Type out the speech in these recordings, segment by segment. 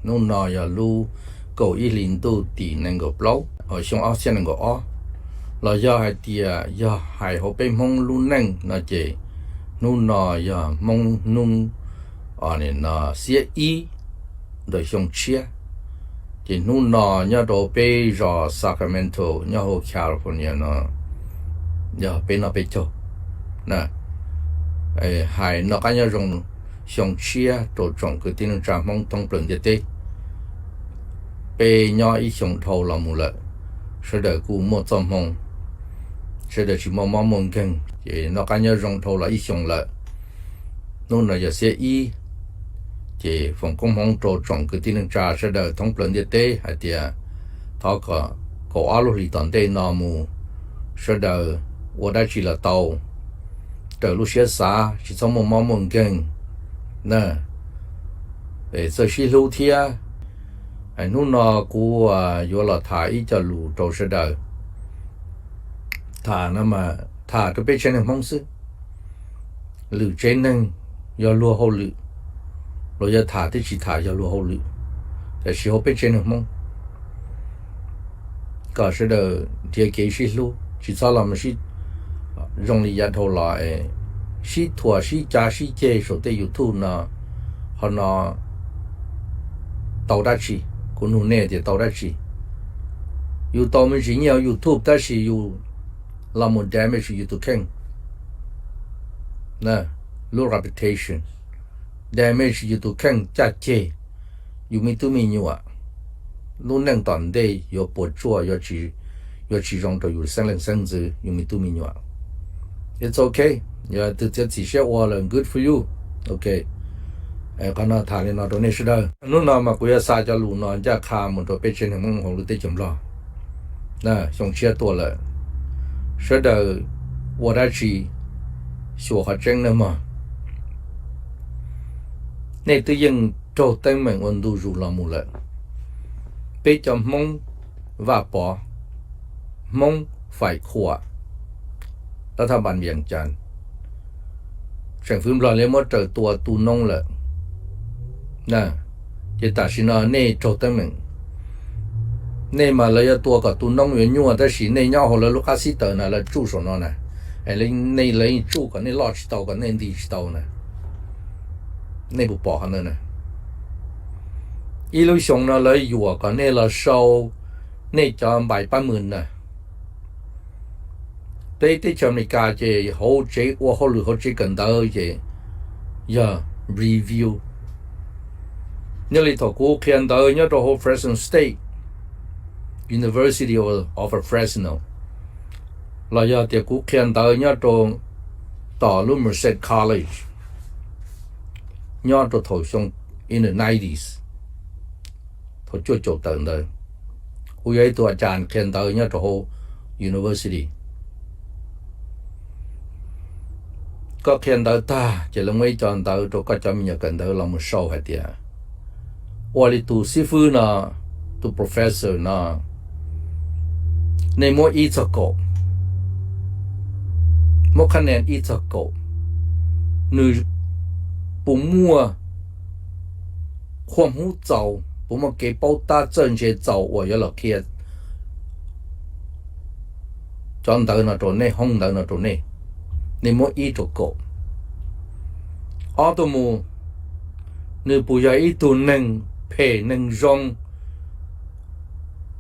Hnub no yog lub kaum ib hlis ntuj tim nees nkaum plaub, xyoo ob txhiab nees nkaum ob. Los yog hais tias yog hais hauv peb Hmoob lub neej no ces hnub no yog Hmoob hnub xiab ib ntawm xyoo tshiab. Ces hnub no nyob rau peb zos Sacramento nyob hauv California no yog peb noj peb caug. Hais noj qab nyob zoo xyoo tshiab rau tsoom kwv tij neej tsa Hmoob thoob plaws ntiaj teb. Peb nyob ib xyoos dhau los mus lawm, sawv daws kuj muaj txoj hmoo, sawv daws tsis muaj mob muaj nkeeg, ces noj qab nyob zoo dhau los ib xyoos lawm. Hnub no yog xiab ib, ces foom koob hmoov rau tsoom kwv tij neej tsa sawv daws thoob plaws ntiaj teb hais tias thov kom kaum ob lub hlis tom ntej no mus sawv daws ua dab tsi los tau, raws lub siab xav, tsis txhob muaj mob muaj nkeeg na, txawj sib hlub thiab. Hnub no kuv yuav los tham ib co lus rau sawv daws. Tham no mas tham rau peb tsev neeg Hmoob xwb. Lwm tsev neeg yog luag hauj lwm, los yog tham thiab tsis tham yog luag hauj lwm, tiam sis hauv peb tsev neeg Hmoob kom sawv daws nrhiav kev sib hlub, tsis txhob los zoo li yav dhau los sib thuam sib cav sib ceg saum tej YouTube no. Qhov no tau dab tsi? Kuv nug nej tias tau dab tsi? Yus tau me ntsis nyiaj YouTube tab sis yus los mus damage yus tus kheej, lub reputation, damage yus tus kheej, caj ceg yus me tub me nyuam. Lub neej tom ntej yuav puas tsuaj, yuav tsis zoo rau yus xeeb leej xeeb ntxwv, yus me tub me nyuam. It's ok, yog twg txiav txim siab ua lawm, good for you. Ok, qhov no tham li no rau nej sawv daws. Hnub no mas kuv yuav xa cov lus no ncaj qha mus rau peb tsev neeg Hmoob hauv lub teb chaws Nplog. Xyoo tshiab tuaj lawm, sawv daws ua dab tsi xyuas qhov tseeb nawb mog. Nej twb yeej raug teeb meem ua ntu zus los mus lawm. Peb cov Hmoob Vaj Pov, Hmoob Faim Khuam, tab thaj npas Vias Cas, tseem fwv Nplog li muab raws tua tu noob lawm. Ces tam sim no nej raug teeb meem, nej mas lawv yuav tua kom tu noob yuav nyuaj, tab sis nej nyob hauv lawv lub qab xib taws na, lawv tsuj saum no na, nej lawv yeej tsuj kom nej loj tsis tau, kom nej nti tsis tau na. Nej puas pom qhov ntawd na? Ib lub xyoo no lawv yuam kom nej los sau nej cov npais pab mws na. Peb teb chaws Amelikas ces hauv tsev ua hauj lwm hauv tsev kawm ntawv ces yog review. Nyob li thaum kuv qhia ntawv nyob rau hauv Fresno State, University of Fresno, los yog tias kuv qhia ntawv nyob rau tom lub Merced College nyob rau thaum xyoo in the nineties, thaum cuaj caum tawm ntawd, kuv yog ib tug a cas qhia ntawv nyob rau hauv university. Koj qhia ntawv tag ces lawv muaj ib co ntawv rau koj cov me nyuam kawm ntawv los mus sau hais tias, ua li tus xib fwb no, tus professor no, nej muab ib txog kaum, muab qhab nen ib txog kaum, nws puas muaj qhuab hub txaus, puas muaj kev paub tab txawj ntse txaus uas yuav los qhia cov ntawv no rau nej, hoob ntawv no rau nej, nej muab ib rau kaum. Ob tuaj mus, nws puas yog ib tug neeg phem neeg zoo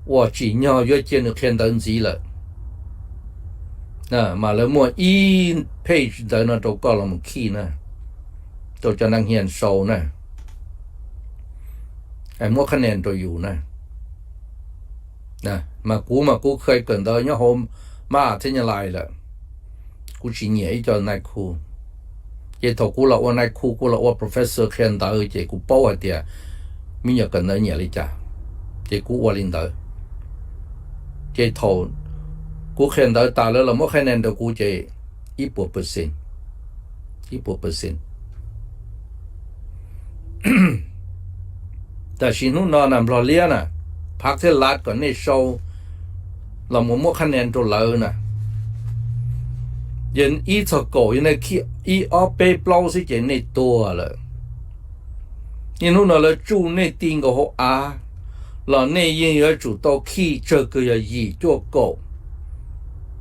uas tsim nyog yuav cia nws qhia ntawv ntxiv lawm, mas lawv muaj ib page ntawv no rau koj los mus khij na, rau cov neeg hias sau na, muab qhab nen rau yus na. Mas kuv mas kuv kheev kawm ntawv nyob hauv mab thiab nyab lais lawm, kuv tsis nyiam ib co nai khu. Ces thaum kuv los ua nai khu, kuv los ua professor qhia ntawv ces kuv paub hais tias me nyuam kawm ntawv nyiam li cas, ces kuv ua li ntawd. Ces thaum kuv qhia ntawv tas lawv los muab qhab nen rau kuv ces ib puas percent, ib puas percent. Tam sim hnub no na Nplog liab na, phav thiab lav kom nej sau los mus muab qhab nen rau lawv na, yog ib txog kaum, yog nej khij ib ob peb plaub xwb ces nej tuag lawm. Niaj hnub no lawv tsuj nej ti nkaus hauv av los nej yeej yuav tsum tau khij tsawg kawg yog yim cuaj kaum.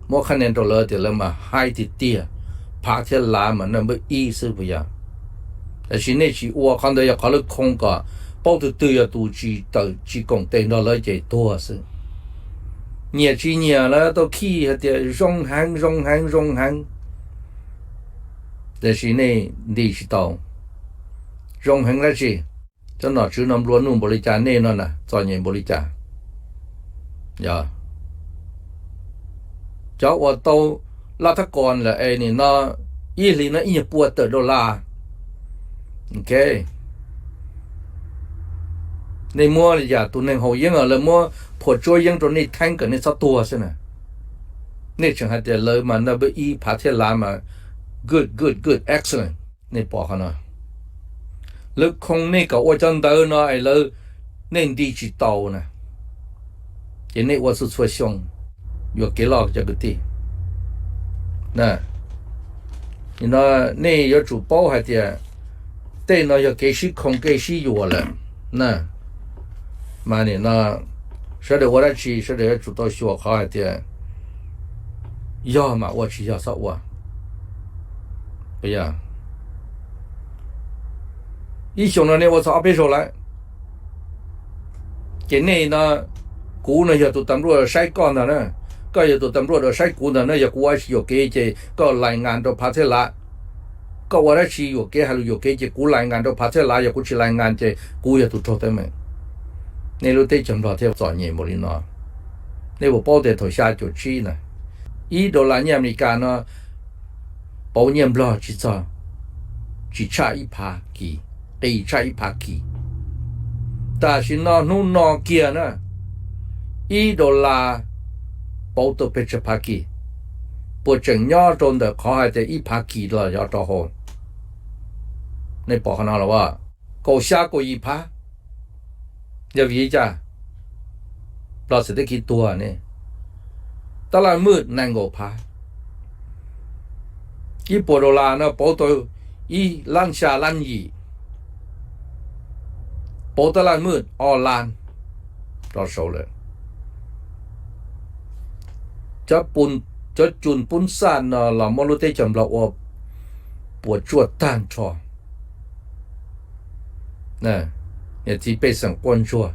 Muab qhab ne rau lawv tias lawv mas hais tiag tiag, phav thiab lav mas naj npawb ib xwb puas yog? Tab sis nej tsis ua qhov ntawd, yog qhov lawv khoo kom paub twg twg yog tus tsis tawm tsis koom tes nrog lawv ces tuag xwb. Nyiam tsis nyiam lawv tau khij hais tias zoo heev zoo heev zoo heev, tab sis nej nti tsis tau. Zoo heev dab tsi? Cov nom tswv no nplua nuj npaum li cas, nej no na txom nyem npaum li cas? Yog cov uas tau laj thab kos lawm es nim no ib hlis no ib nyuag pua tawm dollar. Ok, nej muab yam tus neeg haus yeeb os, lawv muab phuam tsuab yeeb rau nej theeb kom nej txhob tuag xwb na. Nej tseem hais tias lawv mas naj npawb ib, phav thiab lav mas good, good, good, excellent. Nej pom qhov no, lawv khoo nej kom ua cov ntawd no es lawv, nej nti tsis tau na, ces nej ua txhua txhua xyoo yuam kev loj cov kwv tij. No nej yuav tsum paub hais tias tej no yog kev sib khoo kev sib yuam lawm na. Mas nim no sawv daws ua dab tsi sawv daws yuav tsum tau xyuas qhov hais tias yog mas ua, tsis yog txhob ua. Ib xyoo no nej ua txog ob peb zaug lawm, ces nej no, kuv no yog tus tas npluaj saib koj ntag na, koj yog tus tas npluaj saib kuv ntag na. Yog kuv ua tsis yuam kev ces koj lais ngas rau phav thiab lav. Koj ua dab tsi yuam kev hais lus yuam kev ces kuv lais ngas rau phav thiab lav, yog kuv tsis lais ngas ces kuv yog tus raug teeb meem. Nej lub teb chaws Nplog thiaj txom nyem npaum li no. Nej puas paub tias thaum xya caum tsib na, ib dollar nyiaj Amelikas no pauv nyiaj Nplog tsis txog, tsis tshaj ib phav kis, qis tshaj ib phav kis. Tam sim no hnub no kiag na, ib dollar pauv tau pes tsawg phav kis? Puas tseem nyob rau ntawm qhov hais tias ib phav kis los yog rau hauv? Nej pom qhov no los as, kaum xya kaum yim phav. Yog vim li cas? Nplog txawm tib khi tuag ne. Tab laj mwj nees nkaum phav. Ib puas dollar no pauv tau ib lab xya lab yim, pauv tab laj mwj ob lab rov saud lawm. Cov cun pub xaj no los muab lub teb chaws Nplog ua puas tsuaj tag nrho. Niam txiv pej xeem quaj ntsuag,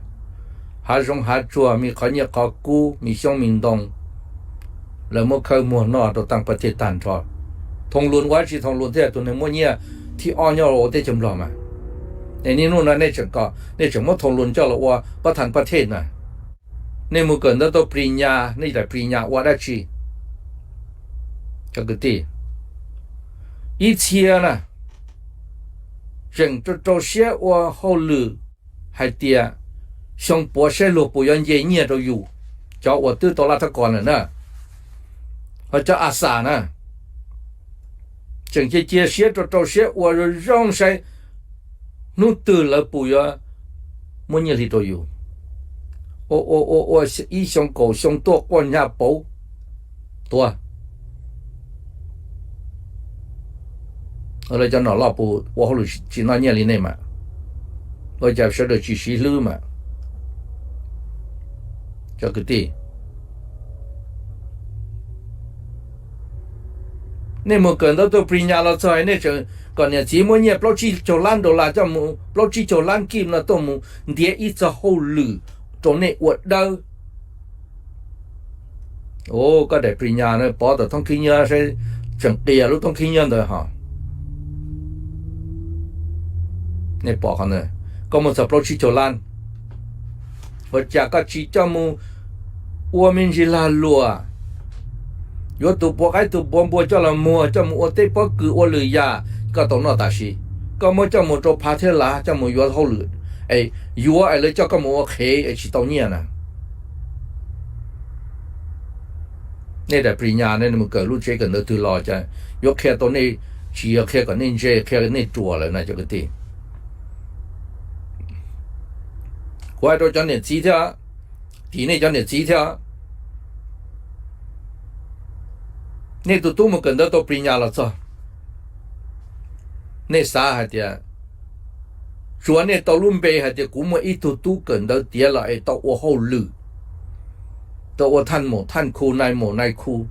hav zoov hav tsuag, me qhov nyiaj qhov kub, me xyoob me ntoo, lawv muab khawb muag noj rau tag pab thej tag nrho. Thoom Luam ua dab tsi? Thoom Luam thiaj tus neeg muaj nyiaj thib ob nyob ua teb chaws Nplog mas. Es niaj hnub no nej tseem kom, nej tseem muab Thoom Luam coj los ua pab thaj pab thej na. Nej mus kawm ntawv tau pris nyas, nej daim pris nyas ua dab tsi? Cov kwv tij, ib txhia na, tseem rau rau siab ua hauj lwm hais tias xyoo puav saib luag puas yuav nce nyiaj rau yus, cov uas twb tau laj thab kos lawm na, ho cov a xas na, tseem cia cia siab rau rau siab ua zoo zoo saib hnub twg lawv puas yuav muab nyiaj hli rau yus. Ua ua ua ua ib xyoo kaum xyoo tuaj quaj hnyav pauv, tuag. Lawv cov nom loj puas ua hauj lwm tsis noj nyiaj li nej mas? Ua cas sawv daws tsis siv hlwb mas? Cov kwv tij, nej mus kawm ntawv tau pris nyas los txog nej tseem kom niam txiv muab nyiaj plaub tsib caug lab dollar coj mus, plaub tsib caug lab kib no tuaj mus ntiav ib txog hauj lwm rau nej ua dawb. Koj daim pris nyas no pov tom thoob khib nyiab saib, tseem qias lub thoob khib nyiab ntawd hos. Nej pom qhov ntawd, koj muaj txog plaub tsib caug lab, ua cas koj tsis coj mus ua me ntsis lag luam, yuav tus puav qaib tus puav npua coj los muag coj mus ua teb pob kws ua lwm yam koj tau noj tam sim, koj muab coj mus rau phav thiab lav coj mus yuav hauj lwm, es yuav es lawv coj koj mus ua qhev es tsis tau nyiaj na. Nej daim pris nyas ne, nej mus kawm lub tsev kawm ntawv twg los cas yuav qhia tau nej, tsis yog qhia kom nej ntse, qhia nej ruam lawm na cov kwv tij. Kuv hais rau cov niam txiv thiab, tim nej cov niam txiv thiab, nej tus tub mus kawm ntawv tau pris nyas los txog, nej xav hais tias Tsuav nej tau lub npe hais tias kuv muaj ib tug tub kawm ntawv tiav los es tau ua hauj lwm, tau ua thaj maum thaj khu, nai maum nai khu,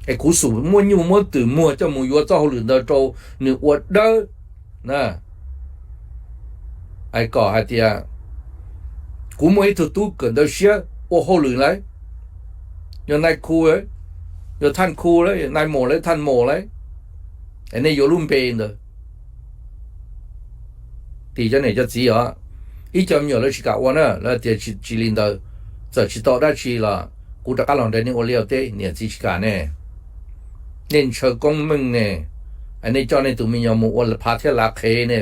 es kuv xub muab nyuj muab twm muag coj mus yuav txoj hauj lwm ntawd rau nws ua dawb na. Es kom hais tias kuv muaj ib tug tub kawm ntawv siab ua hauj lwm lawm, yog nai khu, yog thaj khu lawm, nai maum lawm, thaj maum lawm, es nej yuav lub npe ntawd. Tim cov niam cov txiv os, ib co me nyuam lawv tsis kam ua na, lawv tias tsis li ntawd, txawm tsis tau dab tsi los kuv rov qab los nrog nej ua liaj ua teb, niam txiv tsis kam ne. Nej ntshaw koob meej ne, nej coj nej tus me nyuam mus ua phav thiab lav qhev ne,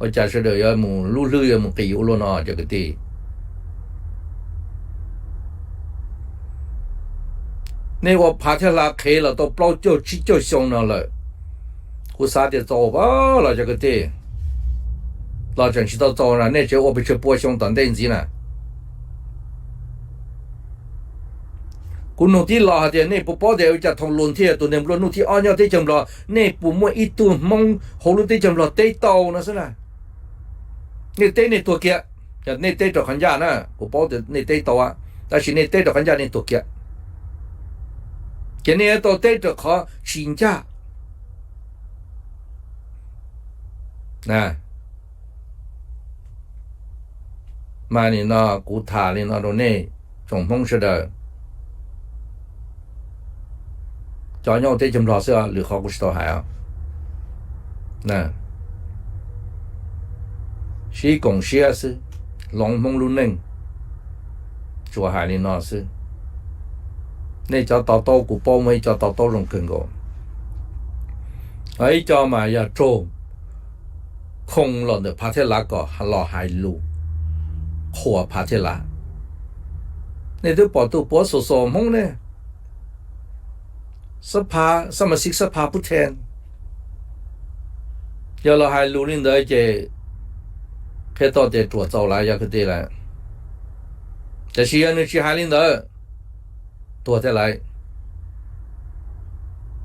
ua cas sawv daws yuav mus lub hlwb yuav mus qis ua luaj no cov kwv tij. Nej ua phav thiab lav qhev los tau plaub caug tsib caug xyoo no lawm, kuv xav tias txaus los cov kwv tij, los tseem tsis tau txaus na, nej tseem ua pes tsawg pua xyoo tom ntej ntxiv na. Kuv nug tib los hais tias nej puas paub tias ua cas Thoo Luas thiaj tus neeg nplua nuj thib ob nyob teb chaws Nplog, nej puas muaj ib tug Hmoob hauv lub teb chaws Nplog teb tau no xwb na. Nej teb nej tuag kiag, nej teb rau qhov ncaj na, kuv paub tias nej teb tau, tab sis nej teb rau qhov ncaj nej tuag kiag, ces nej yuav tau teb rau qhov tsis ncaj. Mas nim no kuv tham li no rau nej tsoom Hmoob sawv daws, cov nyob teb chaws Nplog xwb, lwm qhov kuv tsis tau hais. Sib koom siab xwb, hloov Hmoob lub neej, tsuas hais li no xwb. Nej cov to taub kuv paub muaj ib co to taub zoo kawg nkaus, ib co mas yog raug khoo los ntawm phav thiab lav kom los hais lus qhuas phav thiab lav. Nej twb pom tus puav xos xos Hmoob ne, xab mas xib xab pha pub then, yog los hais lus li ntawd ces qhia tau tias ruam txaus lawm yog kwv tij lawm. Tiam sis yog nws tsis hais li ntawd, tuag thiab lawm.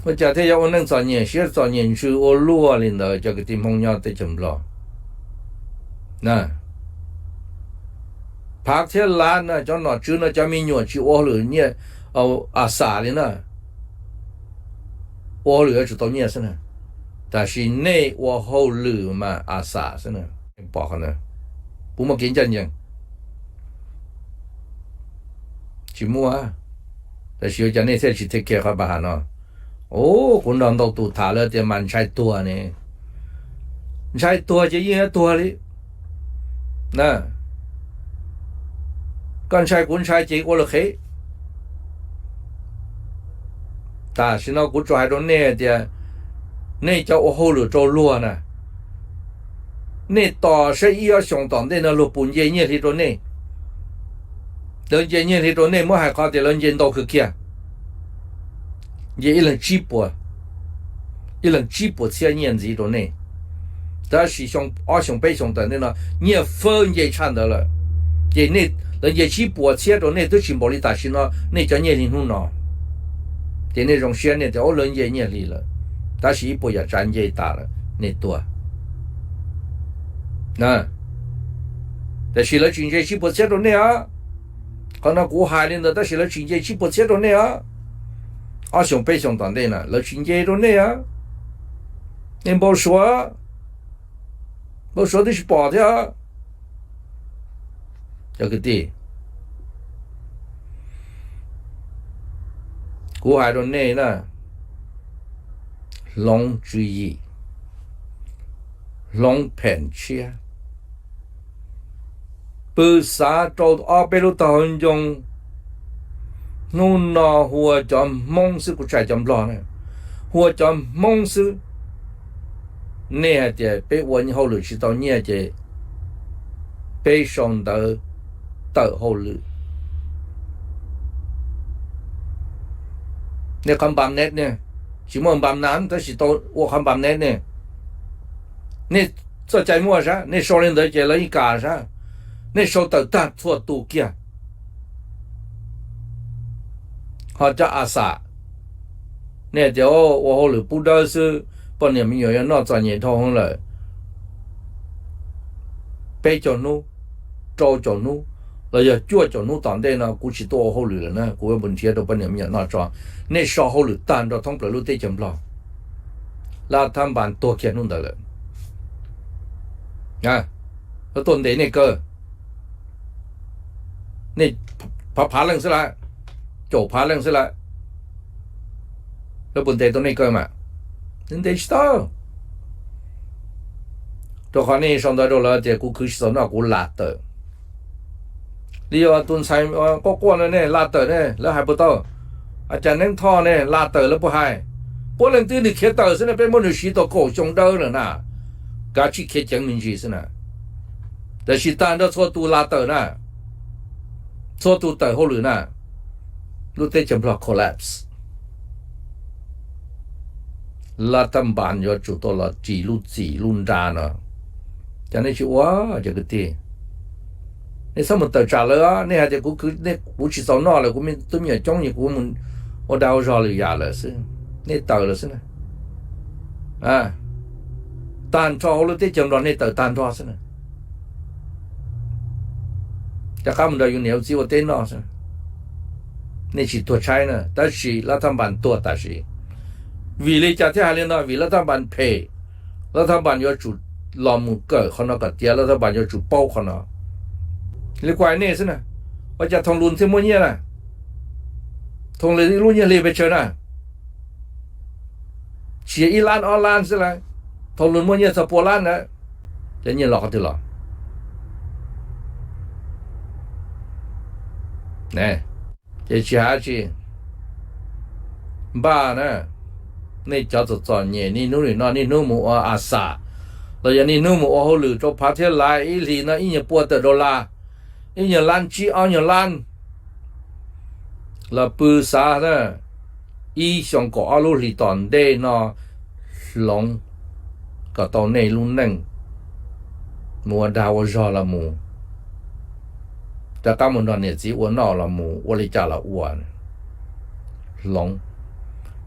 Ua cas thiaj yuav ua neej txom nyem siab txom nyem ntsws ua luaj li ntawd cov kwv tij Hmoob nyob teb chaws Nplog? Phav thiab lav no cov nom tswv no cov me nyuam tsis ua hauj lwm nyiaj a xam li na, ua hauj lwm yuav tsum tau nyiaj xwb na, tab sis nej ua hauj lwm mas a xam xwb na. Pom qhov ntawd, kuv muaj kev ncaj ncees, tsis muaj. Tab sis ua cas nej thiaj tsis take care qhov pab has no? Ua kuv nrog ntau tus tham lawv tias mas ntshai tuag ne, ntshai tuag ces yeej yuav tuag li. Koj ntshai kuv ntshai ces ua lawm qhev. Tam sim no kuv tsuas hais rau nej tias nej cov ua hauj lwm rau luag na, nej tos saib ib ob xyoos tom ntej no luag puas nce nyiaj hli rau nej. Lawv nce nyiaj hli rau nej muab hais qhov tias lawv nce ntau kawg kiag, nce ib leeg tsib puas, ib leeg tsib puas txhiab nyiaj ntxiv rau nej, tab sis ob xyoos peb xyoos tom ntej no nyiaj fawb nce tshaj ntawd lawm. Ces lawv nce tsib puas txhiab rau nej twb tsis npaum li tam sim no nej cov nyiaj hli hnub no, ces nej zoo siab nej tias lawv nce nyiaj hli lawm, tab sis ib puas yam tsav nce tas lawm, nej tuag. Tab sis lawv tsis nce tsib puas txhiab rau nej os. Qhov no kuv hais li ntawd tab sis lawv tsis nce tsib puas txhiab rau nej os. Ob xyoos peb xyoos tom ntej na lawv tsis nce rau nej os. Nej npau suav, npau suav twb tsis pom thiab. Cov kwv tij, kuv hais rau nej na, hloov tswv yim, hloov phem tshiab, pw xav rau ob peb lub taub hau ncoo. Hnub no hu ua cov Hmoob xwb, kuv tsis hais cov Nplog na, hu ua cov Hmoob xwb. Nej hais tias peb ua hauj lwm tsis tau nyiaj ces peb sau ntawv tawm hauj lwm. Nej qhov npam net ne, tsis muaj npam nas tab sis tau ua qhov npam net ne. Nej txoj cai muaj sab, nej sau li ntawd ces lawv yeej kam sab. Nej sau tawm tag txhua tus kiag. Ho cov a xam, nej tias ua hauj lwm pub dawb xwb, poj niam me nyuam yuav noj txom nyem dhau heev lawm peb caug hnub, rau caum hnub, los yog cuaj caum hnub tom ntej no kuv tsis tuaj ua hauj lwm lawm na, kuv yuav mus nrhiav rau poj niam me nyuam noj tso. Nej so hauj lwm tag nrho thoob plaws lub teb chaws Nplog, Laj Thab Npas tuag kiag hnub ntawd lawm. Lawv tuaj ntes nej kawg, nej phav phav leej xwb lawm, caum phav leej xwb lawm, lawv puas ntes tau nej kawg mas? Ntes tsis tau. Rau qhov nej sau ntawv rau lawv tias kuv khwv tsis txaus noj kuv la tawm. Li tus ntxhais quaj quaj no ne, la tawm ne, lawv hais puas tau? Cas Neeb Thoj ne la tawm lawv puas hais? Puab leej twg nws khiav tawm xwb na, peb muab nws siv tau kaum xyoo dawb lawm na, kav tsij khiav ceev me ntsis xwb na. Tab sis tag nrho txhua tus la tawm na, txhua tus tawm hauj lwm na, lub teb chaws Nplog collapse. Laj Thab Npas yuav tsum tau los ris lub txim lub nra no. Cov nej tsis ua, cov kwv tij, nej txhob mus tawm tsam lawv. Nej hais tias kuv tsis txaus noj lawm, kuv tub me nyuam coob es kuv mus ua dag ua zog lwm yam lawm xwb. Nej tawm lawm xwb na. Tag nrho hauv lub teb chaws Nplog nej tawm tag nrho xwb na. Rov qab mus nrog yus niam yus txiv ua teb noj xwb. Nej tsis tuag tshaib na, tab sis Laj Thab Npas tuag tam sim. Vim li cas thiaj hais li no? Vim Laj Thab Npas phem. Laj Thab Npas yuav tsum los mus kawm qhov no kom tiav, Laj Thab Npas yuav tsum paub qhov no. Li kuv hais nej xwb na, ua cas Thoom Lus thiaj muaj nyiaj na? Thoom Lus ib lub nyiaj hli pes tsawg na? Tsis yog ib lab ob lab xwb lawm, Thoom Lus muaj nyiaj txog pua lab na. Cov nyiaj los qhov twg los? Ces tsis hais tsi, npaj na, nej cov txom txom nyem niaj hnub nim no niaj hnub mus ua a xam, los yog niaj hnub mus ua hauj lwm rau phav thiab lav, ib hlis no ib nyuag pua tawm dollar, ib nyuag lab tsib ob nyuag lab, los pw xav na, ib xyoo kaum ob lub hlis tom ntej no hloov kom tau nej lub neej, mus ua dag ua zog los mus, rov qab mus nrog niam txiv ua noj los mus ua li cas los ua, hloov.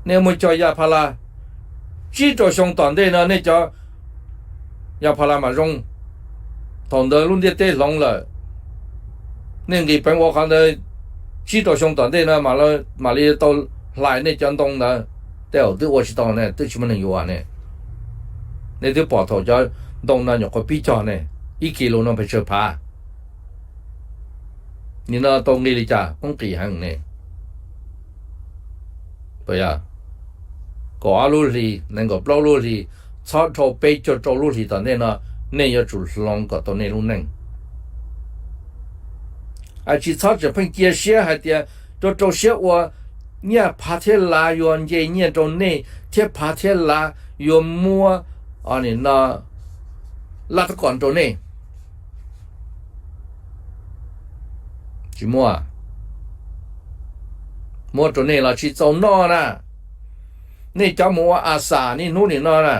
Nej mus cog yam pha las, tsib rau xyoo tom ntej no nej cov yam pha las mam zoo. Thaum ntawd lub ntiaj teb hloov lawm, nej nqis peev ua qhov ntawd, tsib rau xyoo tom ntej no mam li tau hlais nej cov ntoo ntawd. Tej zaum twb ua tsis tau ne, twb tsis muaj neeg yuav ne. Nej twb pom thaum cov ntoo no nyuam qhuav pib cog ne, ib kis lus no pes tsawg phav. Nim no tau nqi li cas, poob qis heev ne. Kaum ob lub hlis, nees nkaum plaub lub hlis, txhob dhau peb caug rau lub hlis tom ntej no, nej yuav tsum hloov kom tau nej lub neej. Tsis txhob tseem pheej cia siab hais tias rau rau siab ua, nyiaj phav thiab lav yuav nce nyiaj rau nej thiab phav thiab lav yuav muab, nim no, lab thab kom rau nej. Tsis muaj, muab rau nej los tsis txaus noj na. Nej cov mus ua a xam niaj hnub nim no na,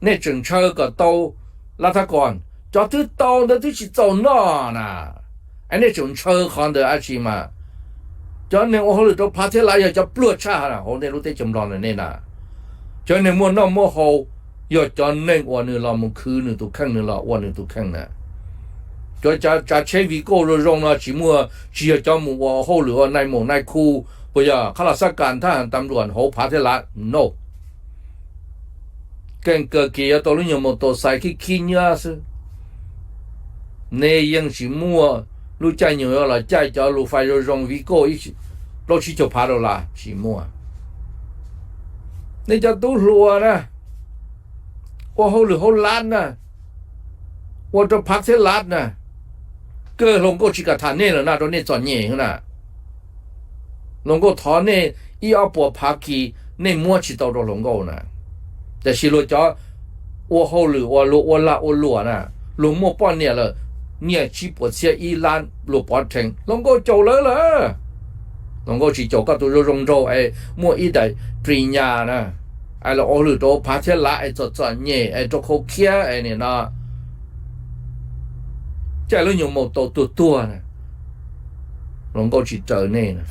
nej tseem ntshaw kom tau lab thab kom, cov twb tau ntawd twb tsis txaus noj na, es nej tseem ntshaw qhov ntawd dab tsi mas? Cov neeg ua hauj lwm rau phav thiab lav yog cov pluag tshaj hauv nej lub teb chaws Nplog ntawm nej na. Cov neeg muaj noj muaj haus yog cov neeg uas nws los mus khwv nws tus kheej, nws los ua nws tus kheej na. Cov tsav tsheb Vigo zoo zoo no tsis muaj, tsis yog cov mus ua hauj lwm ua nai maum nai khu, puas yog qhab los xab kas thab has tas luam hauv phav thiab lav no. Keej kawg kiag yuav tau lub nyuag maus taus xais khib khib nyiab xwb. Nej yeej tsis muaj lub caij nyoog yuav los caij cov lus fais zoo zoo Vigo plaub tsib caug phav dollar, tsis muaj. Nej cov tub hluas na, ua hauj lwm hauv lab na, ua rau phav thiab lav na, kawg hluas nkauj tsis kam tham nej lawm na, rau nej txom nyem na. Hluas nkauj thov nej ib ob puas phav kis nej muab tsis tau rau hluas nkauj na. Tiam sis luag cov ua hauj lwm uas luag ua lag ua luam na, luag muaj poj niam lawm, nyiaj tsib puas txhiab ib lab luag pov rhees, hluas nkauj caum lawv lawm. Hluas nkauj tsis caum koj tus zoo zoo nraug es muaj ib daim pris nyas na, es los ua hauj lwm rau phav thiab lav es txom txom nyem es rau khau khiab es nim no caij lub nyuag maus taus tuag tuag na. Hluas nkauj tsis raws nej na,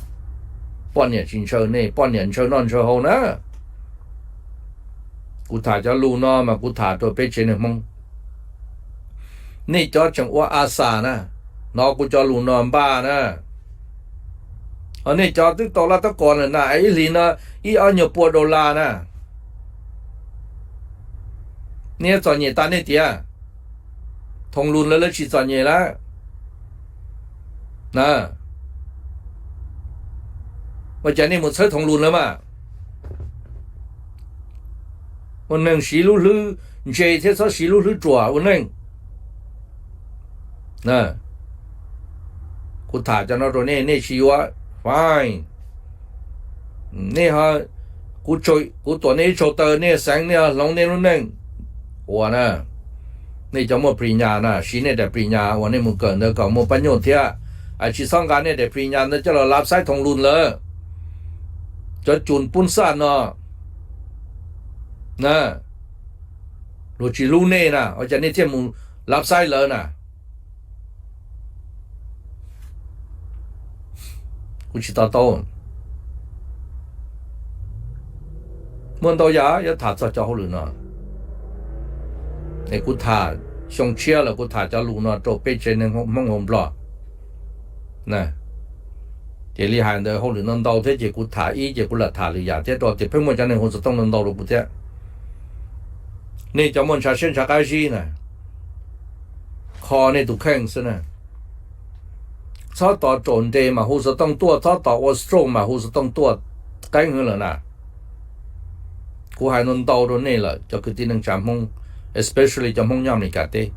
poj niam tsis ntshaw nej, poj niam ntshaw noj ntshaw haus na. Kuv tham cov lus no mas kuv tham rau peb tsev neeg Hmoob. Nej cov tseem ua a xas na, hnov kuv cov lus no npaj na. Nej cov twb tau lab tab qos lawm na, ib hlis no ib ob nyuag pua dollar na. Nej txom nyem tas nej tias, Thoom Lus lawv lawv tsis txom nyem lawm na. Ua cas nej mus txhawb Thoom Lus lawv mas? Ua neeg siv lub hlwb ntse thiab txhob siv lub hlwb ruam ua neej. Kuv tham cov no rau nej, nej tsis yuav, fine. Nej, kuv tuam nej ib tsaug taw, nej xeev, nej hloov nej lub neej ua na. Nej cov muaj pris nyas na, siv nej daim pris nyas uas nej mus kawm ntawd kom muaj pab nyuj thiab. Tsis txhob nqa nej daim pris nyas ntawd coj los lav xaib Thoom Lus lawv cov cun pub xaj no na. Luag tsis hlub nej na, ua cas nej thiaj mus lav xaib lawv na? Kuv tsis to taub. Muaj ntau yam yuav tham txog cov hauj lwm no. Es kuv tham xyoo tshiab lawm, kuv tham cov lus no rau peb tsev neeg Hmoob hauv Nplog. Ces li hais ntawd hauj lwm no ntau thiab ces kuv tham ib ces kuv lam tham lwm yam thiab rau tias pheej muaj cov neeg hu xov tooj no ntau rau kuv thiab. Nej cov muaj ntshav siab ntshav qab zib na, kho nej tus kheej xwb na. Txhob tos raum nres mas hu xov tooj tuaj, txhob tos ua stroke mas hu xov tooj tuaj, qeeb heev lawm na. Kuv hais no ntau rau nej lawm cov kwv tij neej tsa Hmoob, especially cov Hmoob nyob Amelikas teb.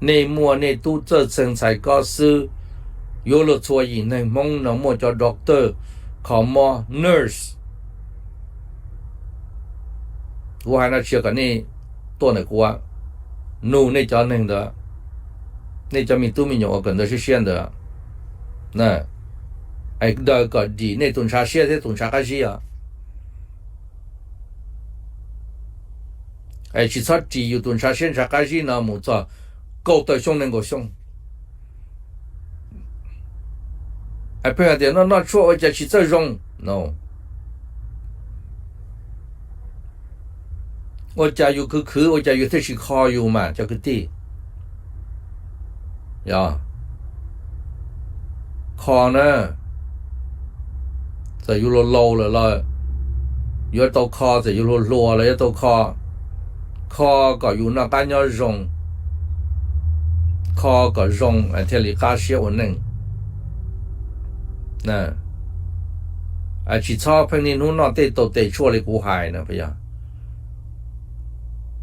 Nej muaj nej tub txawj txeeg ntxhais kob xwb, yuav luag txhua yim neeg Hmoob no muaj cov doctor, kho mob, nurse. Kuv hais no tsis yog kom nej tuaj ntawm kuv, nug nej cov neeg ntawd, nej cov me tub me nyuam uas kawm ntawv siab siab ntawd, daws kom dim nej tus ntshav siab thiab tus ntshav qab zib os. Es tsis txhob ris yus tus ntshav siab ntshav qab zib no mus txog kaum tawm xyoo nees nkaum xyoo. Pheej hais tias noj noj tshuaj ua cas tsis txawj zoo no. Ua cas yus khwv khwv ua cas yus thiaj tsis kho yus mas cov kwv tij? Kho na, txawm yus laus laus lawm los yuav tau kho, txawm yus hluas hluas los yuav tau kho. Kho kom yus noj qab nyob zoo, kho kom zoo thiaj li qab siab ua neej. Tsis txhob pheej niaj hnub noj tej tau tes tshuaj li kuv hais no,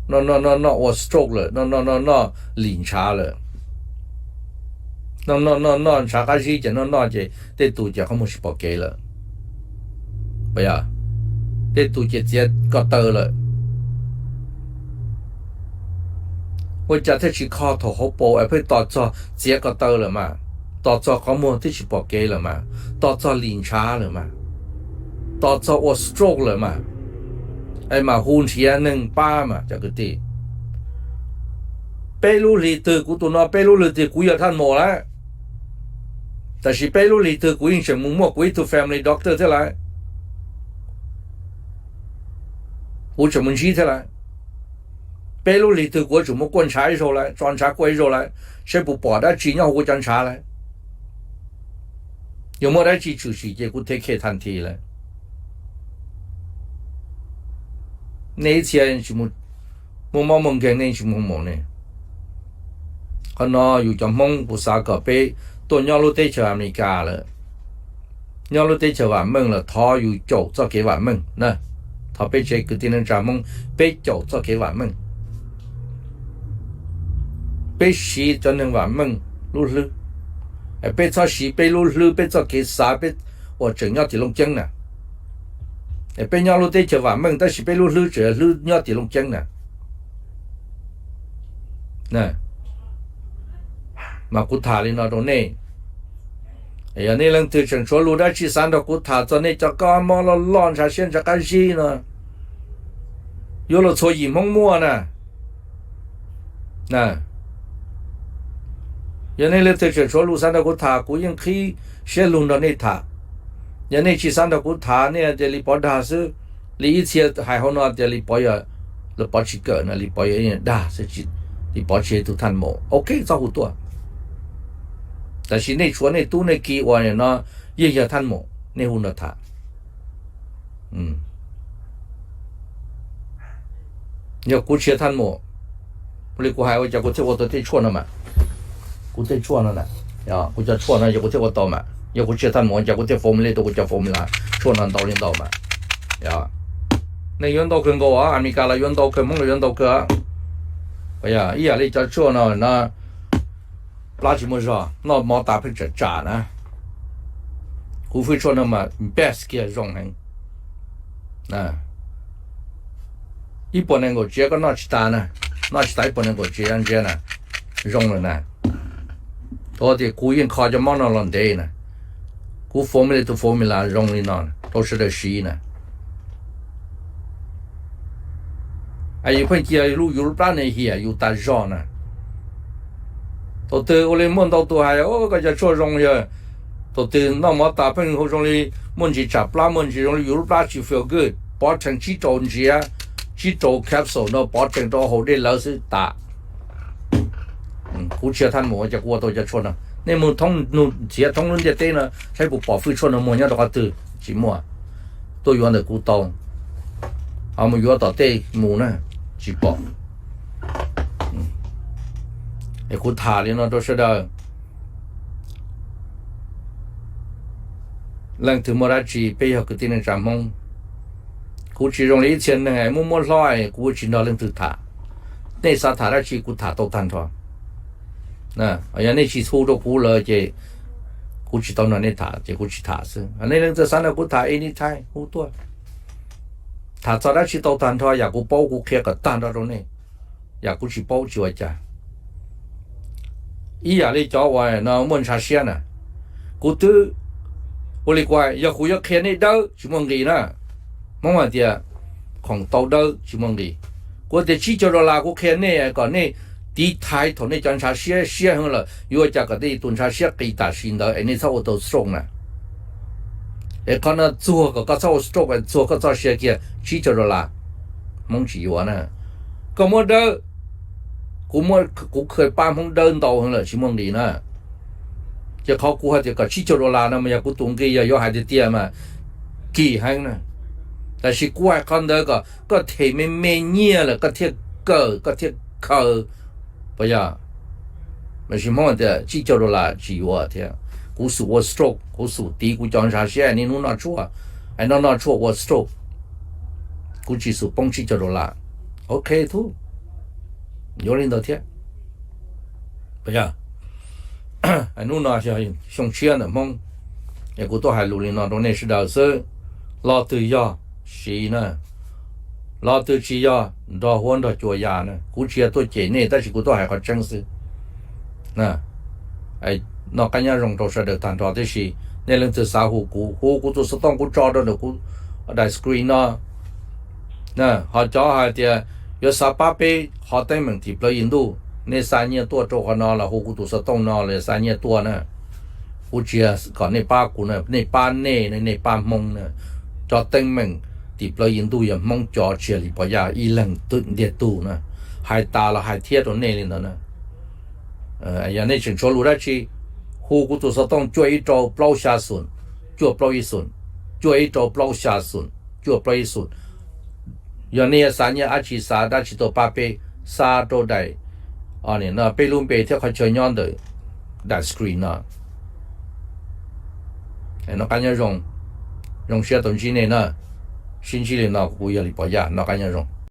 noj noj noj noj ua stroke lawm, noj noj noj noj lim ntshav lawm, noj noj noj noj ntshav qab zib ces noj noj ces tej tus ces qhov muag tsis pom kev lawm, tej tus ces txiav ko taw lawm. Ua cas thiaj tsis kho thaum hauv paus es pheej tos txog txiav ko taw lawm mas, tos txog qhov muag twb tsis pom kev lawm mas, tos txog lim ntshav lawm mas, tos txog ua stroke lawm mas, es mam hu nrhiav neeg pab mas cov kwv tij. Peb lub hlis twg kuv tus no, peb lub hlis twg kuv yog thaj maum lawm, tab sis peb lub hlis twg kuv yeej tseem mus muaj kuv ib tug family doctor thiab lawm, kuv tseem mus ntsib thiab lawm. Peb lub hlis twg kuv yuav tsum muab kuaj ntshav ib zaug lawm, tso ntshav kuaj ib zaug lawm, saib puas pom dab tsi nyob hauv kuv cov ntshav lawm. Yog muaj dab tsi tshwm sim ces kuv take care tag nrho lawm. Nej ib txhia muaj mob muaj nkeeg nej tsis mus maum ne. Qhov no yus cov Hmoob kuv xav kom peb tuaj nyob lub teb chaws Amelikas lawm, nyob lub teb chaws vam meej lawm, thov yus caum txoj kev vam meej na. Thov peb tsev kwv tij neej tsa Hmoob peb caum txoj kev vam meej. Peb siv cov neeg vam meej lub hlwb, peb txhob siv peb lub hlwb, peb txoj kev xav, peb uas tseem nyob tim Looj Ceeb na. Peb nyob lub teb chaws vam meej tab sis peb lub hlwb tseem hlwb nyob tim Looj Ceeb na. Mas kuv tham li no rau nej, yog nej leej twg tseem tshuav lus dab tsi xav nrog kuv tham txog nej cov kab mob loj loj ntshav siab ntshav qab zib no, yuav luag txhua yim Hmoob muaj na. Yog nej leej twg tseem tshuav lus xav nrog kuv tham, kuv yeej qhib siab lug nrog nej tham. Yog nej tsis xav nrog kuv tham, nej tias li Pov dag xwb, li ib txhia hais hauv no tias li Pov yog Lawv pov tsis kawm no, Lis Pov yog ib dag xwb, Lis Pov tsis yog ib tug thaj maum. Ok, txhob hu tuaj. Tab sis nej tshuav nej tub nej ki uas no yeej yog thaj maum, nej hu nrog tham. Yog kuv tsis yog thaj maum li kuv hais, ua cas kuv thiaj ua tau tej tshuaj no mas? Kuv tej tshuaj no, kuv cov tshuaj no yog kuv thiaj ua tau mas. Yog kuv tsis yog thaj maum, ua cas kuv thiaj formulate tau kuv cov formula tshuaj no ntau li ntau mas? Nej yuav ntau kawg nkaus, Amelikas los yuav ntau kawg, Hmoob los yuav ntau kawg. Ib yam li cov tshuaj no, plab tsis muaj zog, noj mov tas pheej tsam tsam na. Kuv fwj tshuaj no mas best kiag, zoo heev. Ib puas nees nkaum tsiav koj noj tsis tas na, noj tsis tas ib puas nees nkaum tsiav ntsia na, zoo lawm na. Thaum tias kuv yeej kho cov mob no los ntev na, kuv formulate tus formula zoo li no rau sawv daws siv na. Es yus pheej cia yus lub plab ne hiam yus tas zog na. Thaum twg ua li muaj ntau tus hais, koj cov tshuaj zoo yog, thaum twg noj mov tas pheej hu zoo li muaj ntsis tsam plab, muaj ntsis zoo li yus lub plab tsis feel good, pov rhees tsib rau ntsiav, tsib rau capsule no pov rhees rau haus dej lawv xwb tas. Kuv tsis yog thaj maum, ua cas kuv ua tau cov tshuaj no? Nej mus thoob ntiaj teb no saib puas pom fwj tshuaj no muag nyob rau qhov twg? Tsis muaj. Tuaj yuav ntawm kuv tau, ho mus yuav tom tej mus na, tsis pom. Es kuv tham li no rau sawv daws, leej twg muaj dab tsi, peb yog kwv tij neej tsa Hmoob, kuv tsis zoo li ib txhia neeg es muab muab hlob es kuv tsis nrog leej twg tham. Nej xav tham dab tsi kuv tham tau tag nrho. Yog nej tsis hu rau kuv lawm ces kuv tsis tau nrog nej tham ces kuv tsis tham xwb. Nej leej twg xav nrog kuv tham anytime hu tuaj. Tham txog dab tsi tau tag nrho, yam kuv paub kuv qhia kom tag nrho rau nej, yam kuv tsis paub tsis ua cas. Ib yam li cov uas no muaj ntshav siab na, kuv twb ua li kuv, yog kuv yuav qhia nej dawb tsis muaj nqis na. Hmoob hais tias khoom tau dawb tsis muaj nqis. Kuv tias tsib caug dollar kuv qhia nej kom nej tiv thaiv thaum nej cov ntshav siab siab heev lawm yuav ua cas kom nej tus ntshav siab qis tam sim ntawd es nej txhob ua tau stroke na. Es qhov no txuag kom koj txhob ua stroke, txuag koj txoj sia kiag tsib caug dollar. Hmoob tsis yuav na. Koj muab dawb, kuv, kuv kha pab Hmoob dawb ntau heev lawm tsis muaj nqis na. Ces qhov kuv hais tias kom tsib caug dollar no mas yog kuv tus nqi, yog yuav hais tiag tiag mas kim heev na. Tab sis kuv hais qhov ntawd kom koj them me me nyiaj lawm koj thiaj kawm koj thiaj khaws, puas yog? Mas tsis Hmoob tias tsib caug dollar tsis yuav thiab. Kuv xub ua stroke, kuv xub tiv kuv cov ntshav siab niaj hnub noj tshuaj, es noj noj tshuaj ua stroke. Kuv tsis xub poob tsib caug dollar. Ok tub, yuav li ntawd thiab. Hnub no yog xyoo tshiab ntawm Hmoob, es kuv tuaj hais lus li no rau nej sawv daws xwb. Lo twg yog siv na, lo twg tsis yog nrog huab nrog cua ya na. Kuv tsis yog tuaj cem nej tab sis kuv tuaj hais qhov tseeb xwb. Noj qab nyob zoo rau sawv daws tag nrho tib si. Nej leej twg xav hu kuv, hu kuv tus xov tooj kuv tso rau ntawm kuv daim screen no. Ho cov hais tias yuav xav pab peb qhov teeb meem tim plawv yim ntuj, nej xa nyiaj tuaj rau qhov no los hu kuv tus xov tooj no los xa nyiaj tuaj na. Kuv tsis yog kom nej pab kuv na, nej pab nej, nej pab Hmoob na. Cov teeb meem tim plawv yim ntuj yog Hmoob cov, tsis yog Lis Pov Yaj ib leeg ntiag tug na. Hais tas los hais thiab rau nej li ntawd na. Yog nej tseem tshuav lus dab tsi, hu kuv tus xov tooj cuaj ib rau plaub xya xoom, cuaj plaub ib xoom, cuaj ib rau plaub xya xoom, cuaj plaub ib xoom. Yog nej yuav xa nyiaj dab tsi, xa dab tsi tuaj pab peb, xa rau daim, peb lub npe thiab qhov chaw nyob ntawm daim screen no. Noj qab nyob zoo, zoo siab tau ntsib nej na. Sib ntsib li no, kuv yog Lis Pov Yaj, noj qab nyob zoo.